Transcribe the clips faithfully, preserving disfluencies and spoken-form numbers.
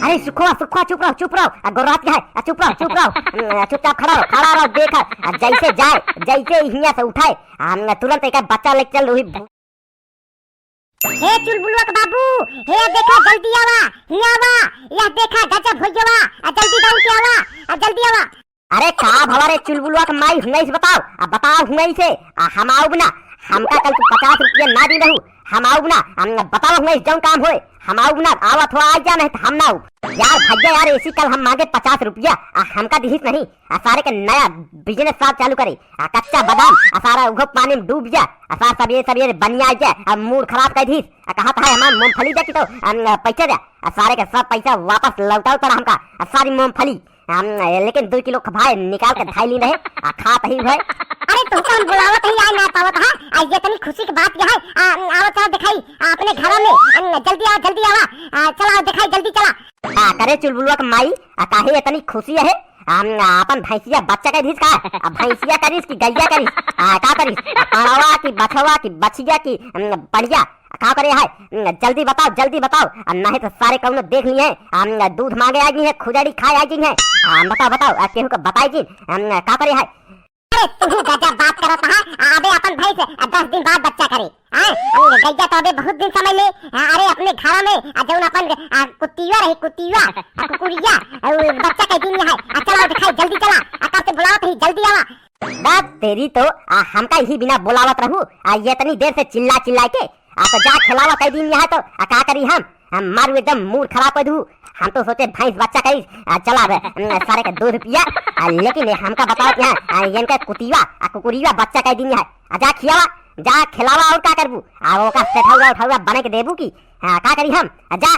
अरे सुखवा, सुखवा, चुप रहो, चुप रहो, आ गोरात के है, आ चुप रहो, चुप रहो, हम्म, चुपचाप खड़ा रहो, खड़ा रहो, देख, आ जैसे जाए, जैसे हियाँ से उठाए, आ तुरंत एक बच्चा लेके चल रही। हे चुलबुलवा के बाबू, हे देखा, जल्दी आवा, हियाँ आवा, यह देखा, गजब हो गवा, आ जल्दी दौड़ के आवा, आ जल्दी आवा। अरे का भवा रे चुलबुलवा के माई, हुआई से बताओ, आ बताओ हुआई से, आ हम आउब ना, हमका कल तू पचास रुपया ना दी रहू, हम आउब ना, हम बताओ हुआई से जौन काम होए, हम आउब ना, आवत हो आ जा, नहीं तो हम ना आउब। यार भैया यार, ऐसी कल हम मांगे पचास रुपया, आ हमका दिहिस नहीं, आ सारे के नया business साहब चालू करे, आ कच्चा बादाम, आ सारा उघो पानी में डूब जा, आ सार सवेरे सवेरे बनिया आ जा, आ मूड खराब कर दिहिस, आ कहत है हमार मूंगफली दे कि तो, आ, पैसा दे, आ सारे के सब पैसा वापस लौटाओ तोरा हमका, आ सारी मूंगफली, हम, लेकिन दो किलो भाई निकाल के धाई ली रहे, आ खात ही हुए। अरे तुमका हम बुलावत ही, आ ना पावत है, आ ये इतनी खुशी की बात यह है, आ, आओ चला दिखाई, आ, अपने घरों में, आ, जल्दी आओ, जल्दी आवा, आ, चला आओ दिखाई, जल्दी चला। आ, करे चुलबुलवा के माई, आ, काहे इतनी खुशी है? हम, आ, अपन भैंसिया बच्चा करिस का? आ, भैंसिया करिस कि गैया करिस? आ, का करिस? आ, पाड़वा की बछवा की बछिया की, हम, बढ़िया। आ, का करे है? हम, जल्दी बताओ, जल्दी बताओ। आ, नहीं तो सारे कौनो देख लिए हैं। हम, दूध मांगे आ गई है, खुजड़ी खाए आ गई है। आ, बताओ, बताओ। आ, केहू को बताई जी। हम, का करे है? अरे, तू गजब बात करत है। अबे अपन भैंस दस दिन बाद बच्चा करे। हाँ, गैया तो अबे बहुत दिन समय ले। हाँ, अरे, अपने घर में, आ, जौन अपन, आ, कुतिया रही, कुतिया, आ, कुकुरिया, आ, उ बच्चा के दिन है। आ, चला, उठ, खाई, जल्दी चला। आ, कब से बुलावत ही, जल्दी आवा। बात तेरी तो, आ, हमका यही बिना बुलावत रहू। आ, ये इतनी देर से चिल्ला चिल्ला के, आ, तो जा खिलावा कई दिन यहाँ तो, आ, का करी हम? हम मारू एकदम मूड खराब कर दू। हम तो सोचे भैंस बच्चा करी, आ, चला बे, न, सारे के दो रुपया, आ, लेकिन ये हमका बताओ कि हाँ, आ, इनका कुतिया, आ, कुकुरिया बच्चा कई दिन है। आ, जा खियावा, जा खिलावा और का करबू? आ, ओका सेठौरा उठौरा बने के देबू की? हाँ, का करी हम? आ, जा।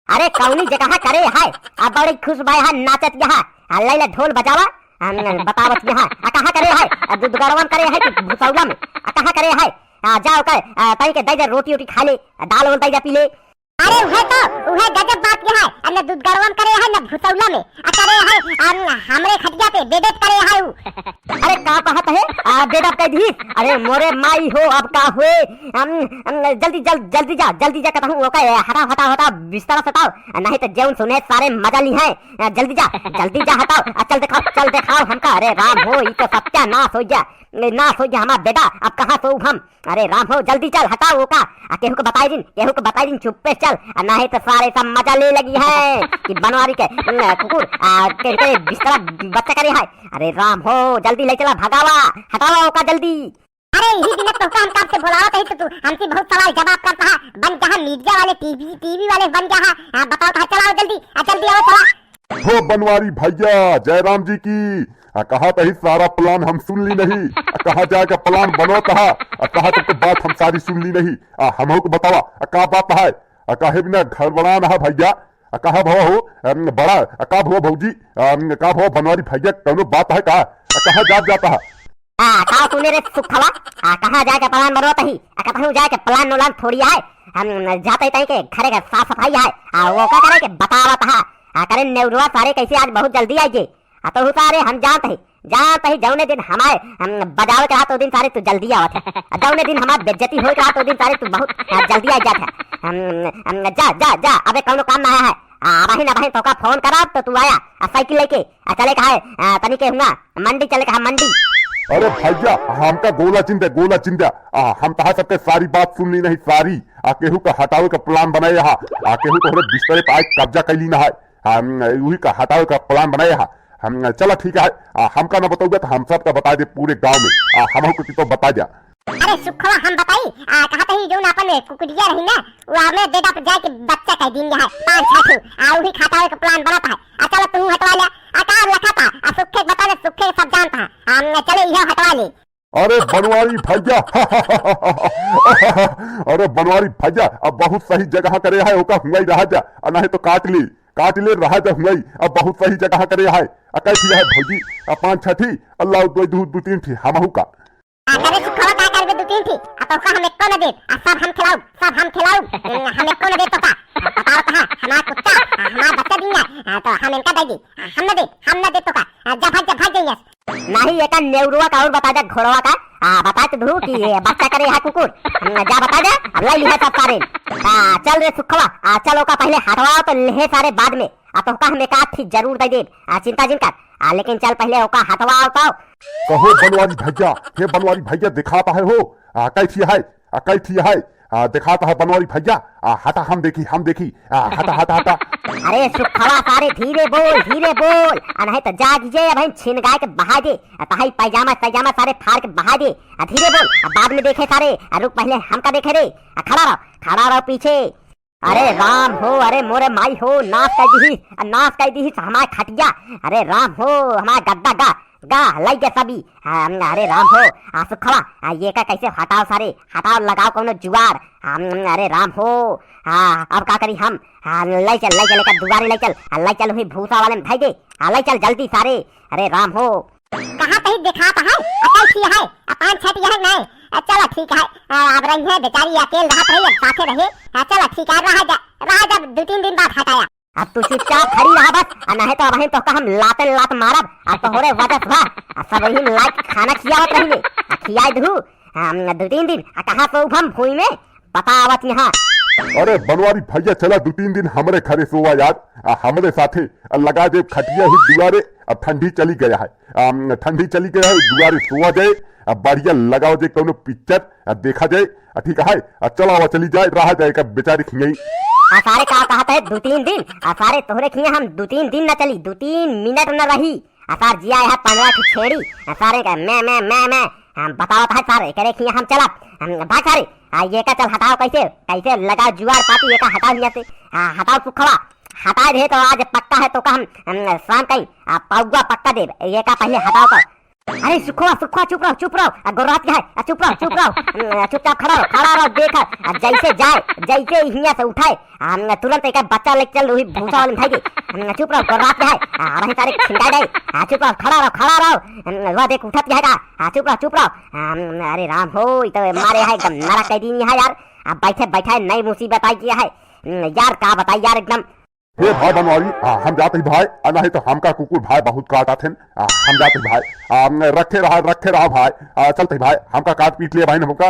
अरे कौनी जगह करे है? आ, बड़ी खुश बाय है, नाचत यहाँ। आ, ले ले ढोल बजावा, आ, न, बतावत यहाँ। आ, कहाँ करे है? आ, दूध गरवा में करे है कि भुसौला में? आ, कहाँ करे है? आ, जा ओकर, आ, तनी के दे दे, रोटी ओटी खा ले, आ, दाल ओल दे दे पी ले। अरे उहे तो, उहे गजब बात के है। आ, न दूध गरवा में करे है, न भुसौला में। आ, करे है, आ, न हमरे खटिया पे बेड करे है उ। अरे का कहत है? आ, बेड कह दी। अरे मोरे माई हो, अब का हुए? हम, हम, जल्दी, जल-, जल्दी जा, जल्दी जा कहत हूँ, ओका, ए, हटाओ, हटाओ, हटाओ, बिस्तर हटाओ। आ, नहीं तो जेउन सुने सारे मजा ली है। आ, जल्दी जा, जल्दी जा, हटाओ। आ, चल देखाओ, चल देखाओ हमका। अरे राम हो, ई तो सत्यानाश हो गया, ए, नाश हो गया हमार बेटा। अब कहाँ सोऊब हम? अरे राम हो, जल्दी चल, हटाओ ओका। आ, केहू के बताई दिन, केहू के बताई दिन, चुप्पे से चल। आ, नहीं तो सारे सब मजा ले लगी है कि बनवारी के, न, कुकुर, आ, के, के बिस्तरा बच्चा करे है। अरे राम हो, जल्दी ले चला, भगावा, हटावा ओका जल्दी। अरे यही दिन तो हम कब से बुलावत है तो तू हमसे बहुत सवाल जवाब करता है। बन जा मीडिया वाले, टीवी, टीवी वाले बन जा। हाँ, बताओ तो, चलाओ जल्दी, आ, जल्दी आओ, चला। हो बनवारी भैया, जयराम जी की। आ, कहा तही सारा plan हम सुन ली नहीं। आ, कहाँ जाए का plan बनत हा? आ, कहा तक तो बात हम सारी सुन ली नहीं। आ, हमहू को बतावा, आ, का बात है? आ, काहे बिना घर बना ना भैया? आ, कहा भवा हो, अम, बड़ा, आ, का भवा भौजी? अम, का भवा बनवारी भैया, कौनो बात है का? आ, कहाँ जात जाता है? आ, का सुने रे सुखवा? आ, कहाँ जाए के plan बनत ही? आ, कतहूँ जाए के plan उलान थोड़ी है। हम जाते तई के घरे के साफ सफाई है। आ, वो का करे के बतावत हा। आ, करे नेउरवा सारे कैसे आज बहुत जल्दी आई गे। आ, तो हु सारे हम जानत ही, जानत ही जौने दिन हमारे, हम बजावे के रहा तो दिन सारे तू जल्दी आवत है। आ, जौने दिन हमार बेइज्जती होए के रहा तो दिन सारे तू बहुत, आ, जल्दी आ जात है। हम, हम, जा, जा, जा, अबे कौनो काम ना आया है। आ, अबहिन, अबहिन तोका phone करब तो तू आया, आ, साइकिल लेके, आ, चले का है, आ, तनी के हुआ, मंडी चले का है, मंडी। अरे भैया, हमका गोला चिन दे, गोला चिन दे। आ, हम तहा सबके सारी बात सुन ली नहीं, सारी। आ, केहू का हटावे का plan बनाए हा, आ, केहू तोहरे बिस्तरे पे आए कब्जा कैली ना है। हम, उही का हटावे का plan बनाए हा। हम, चला ठीक है, आ, हमका ना बतौबे तो हम सबका बता दे पूरे गाँव में। आ, हमहू को तो बता जा। अरे सुखवा हम बताई, आ, कहत ही जौन अपन कुकुरिया रही ना, वो हमें बेटा पर जाए के बच्चा कह दिन है, पाँच छह ठो, आ, वही हटावे का plan बनत है। आ, चलो तू हटवा ले, आ, का लखा था, आ, सुखे बता दे, सुखे सब जानता है, हम चले यह हटवा ले। अरे बनवारी भैया, अरे बनवारी भैया, अब बहुत सही जगह करे है, ओका हुआई रहा जा, आ, नहीं तो काट ले, काट ले रहा जा हुआई, अब बहुत सही जगह करे है, आ, कैसी है भौजी, आ, पाँच छठी, अल्लाह दो, दो, दो तीन ठी, हमहू का। आ, करे सुखवा का करबे दू तीन ठी? आ, तोका हम एको न देब। आ, सब हम खिलाउब, सब हम खिलाउब। हम एको न देब तोका। आ, बताओ कहाँ? हमार कुत्ता, आ, हमार बच्चा दिन जाए। आ, तो हम इनका दे दी। आ, हम न देब, हम न देब तोका। आ, जा भाग, जा भाग जाइए। नहीं, एका नेउरुआ का और बता दे, घोड़वा का। आ, बता तो दू कि ये बच्चा करे यहाँ कुकुर। हम्म, जा बता दे, अब लाई लिहे सब सारे। आ, चल रे सुखवा, आ, चल ओका पहले हटवाओ तो लिहे सारे बाद में। आ, तोहका हम एक आध ठी जरूर दे देब। आ, चिंता जिन कर। आ, लेकिन चल पहले ओका हटवाओ तो। कहो बनवारी भैया, हे बनवारी भैया, देखात है हो? आ, कै ठी है? आ, कै ठी है? आ, देखात है बनवारी भैया। आ, हटा, हम देखी, हम देखी। आ, हटा, हटा, हटा। अरे सुखवा सारे, धीरे बोल, धीरे बोल। आ, नहीं तो जाग जे, अब हम छिन गाय के बहा दे। आ, तहाई पैजामा, पैजामा सारे फाड़ के बहा दे। आ, धीरे बोल, आ, बाद में देखे सारे। आ, रुक, पहले हमका देखे रे। आ, खड़ा रहो, खड़ा रहो पीछे। अरे राम हो, अरे मोरे माई हो, नाश कर दीही, नाश कर दीही हमार खटिया। अरे राम हो, हमार गद्दा गा, गा, लई गे सभी। हाँ, अरे राम हो, आ सुखवा, आ ये का कैसे हटाओ सारे, हटाओ, लगाओ कौनो जुगाड़। हाँ, अरे राम हो, हाँ, अब का करी हम? हाँ, लई चल, लई चल, एका दुआरे लई चल, आ लई चल हुई भूसा वाले में धई दे, आ लई चल जल्दी सारे। अरे राम हो, कहाँ तही देखात है? अकल थी है, आ पाँच छठ यह नहीं। आ, चला ठीक है, आ, अब रही है बेचारी अकेल रहत रही, अब साथे रहे। आ, चला ठीक है, रहा जा, रहा जा, दो तीन दिन बाद हटाया। अब तू चुपचाप खड़ी रहा बस, आ नहीं तो अब हम तो हम लातन लात मारब, आ तोहरे वजह से बा, आ सब यही लाइक खाना खियावत रही, आ खियाई दहू, हम दो तीन दिन, आ कहाँ से उभम भूई में, बतावत यहाँ। अरे बनवारी भैया, चला दो तीन दिन हमरे घरे सोवा यार, आ, हमरे साथे, आ, लगा दे खटिया ही दुआरे। अब ठंडी चली गया है, आम, ठंडी चली गया है, दुआरे सोवा जाए। अब बढ़िया लगाओ जे कौनो पिक्चर, आ, देखा जाए। आ, ठीक है, आ, चला हुआ चली जाए, रहा जाए का बेचारी खियाई। आ सारे का कहत है दो तीन दिन, आ सारे तोहरे खिया हम दो तीन दिन न चली, दो तीन मिनट न रही। आ सार जिया है पन्द्रह ठो छेड़ी, आ सारे का मैं, मैं, मैं, मैं, हम बतावत है सारे, एकरे खिया हम चलब, हम भाग सारे। आ ये का चल हटाओ, कैसे, कैसे लगाओ जुआर पाती, ये का हटाओ हिया से, आ हटाओ सुखवा, हटा दे तो आज पक्का है तो का हम, हम शाम कहीं, आ पौवा पक्का देब, ये का पहले हटाओ तो। अरे सुखवा, सुखवा, चुप रहो, चुप रहो, आ गोरात के है, आ चुप रहो, चुप रहो, हम्म, चुपचाप खड़ा रहो, खड़ा रहो, देख, आ जैसे जाए, जैसे हिया से उठाए, हम तुरंत एक बच्चा लेके चल रही भूसा वाले में धई दे। हम चुप रहो, गोरात के है। आ, वही सारे छिंदा दे। आ, चुप रहो, खड़ा रहो, खड़ा रहो। हम, वह देख उठत के है का? आ, चुप रहो, चुप रहो। हम, अरे राम हो, ये तो मारे है एकदम नरक कह दी है यार। अब बैठे बैठे नई मुसीबत आई गया है। हम, यार का बताई यार एकदम। हे भाई बनवारी, आ, हम जाते ही भाई, आ, नहीं तो हमका कुकुर भाई बहुत काटा थे। आ, हम जाते ही भाई, आ, रखे रहा, रखे रहा भाई, आ, चलते ही भाई, हमका काट पीट लिया भाई ने हमका।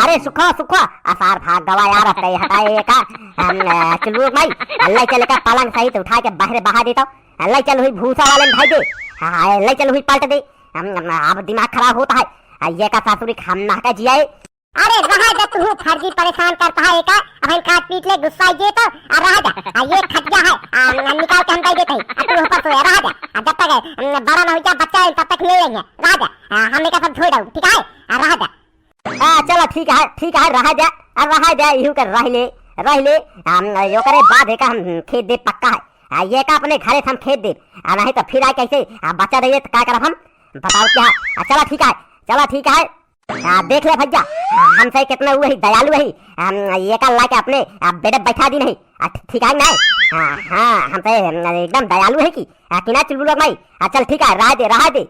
अरे सुखो, सुखो, असार भाग गवा यार, अब कहीं हटाए ये का? हम, अ, चुलबुल माई, अल्लाह चले का पलंग सहित उठा के बहरे बहा देता। अल्लाह चल हुई भूसा वाले में भाई दे। हाँ, हाँ, अल्लाह चल हुई पलट दे। हम, हम, अब दिमाग खराब होता है। आ, ये का सासुरी हम ना का जियाए। अरे रहा जा, तू फर्जी परेशान करता है का? अब हम काट पीट ले, गुस्सा ये तो, आ, रहा जा। आ, ये खटिया है, आ, निकाल के हम दे देते हैं। आ, तू ऊपर सोया, रहा जा। आ, जब तक, अम, बड़ा ना हो जा, बच्चा है, तब तक ले लेंगे। रहा जा। आ, हम लेकर सब छोड़ दो, ठीक है? आ, रहा जा। आ, चला, ठीक है, ठीक है, रहा जा, आ, रहा जा, इहू के रह ले, रह ले, हम, यो करे बाद है का हम खेत दे पक्का है। आ, ये का अपने घरे से हम खेत दे, आ, नहीं तो फिर आए कैसे, आ, बच्चा रहिए तो का करब हम, बताओ क्या? आ, चला, ठीक है, चला, ठीक है, आ, देख ले भैया, आ, हमसे कितना वो है, दयालु है, हम, ये का ला के अपने, आ, बेटे बैठा दी नहीं, आ, ठी-, ठीक है नहीं, हाँ, हाँ, हमसे, हम, एकदम दयालु है कि, आ, कि ना चुलबुल माई, आ, चल, ठीक है, रहा दे, रहा दे।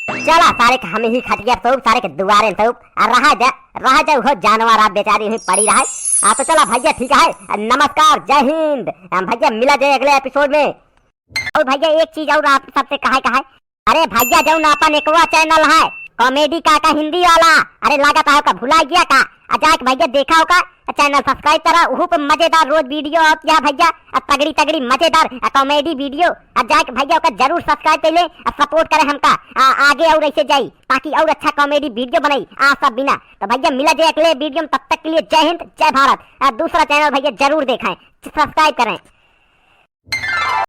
चला सारे के हम ही खटिया सोब, सारे के दुआरे सोब, आ रहा जा, रहा जा, वो जानवर आप बेचारी ही पड़ी रहे। आ तो चला भैया, ठीक है, नमस्कार, जय हिंद। आ भैया मिला जाए अगले एपिसोड में। और भैया एक चीज और आप सबसे कहे, कहे, अरे भैया जौन अपन एकवा चैनल है कॉमेडी काका हिंदी वाला, अरे लागत है का भुला गया का? आ जाके भैया देखा होगा, चैनल सब्सक्राइब करा, उहू पे मजेदार रोज वीडियो आवत है भैया, आ तगड़ी तगड़ी मजेदार, आ, कॉमेडी वीडियो। आ जाके भैया ओका जरूर सब्सक्राइब कर ले, आ सपोर्ट करे हमका, आ, आगे और ऐसे जाई, ताकि और अच्छा कॉमेडी वीडियो बनाई आ सब बिना। तो भैया मिला जाए अगले वीडियो में, तब तक के लिए जय हिंद, जय भारत। आ दूसरा चैनल भैया जरूर देखें, सब्सक्राइब करें।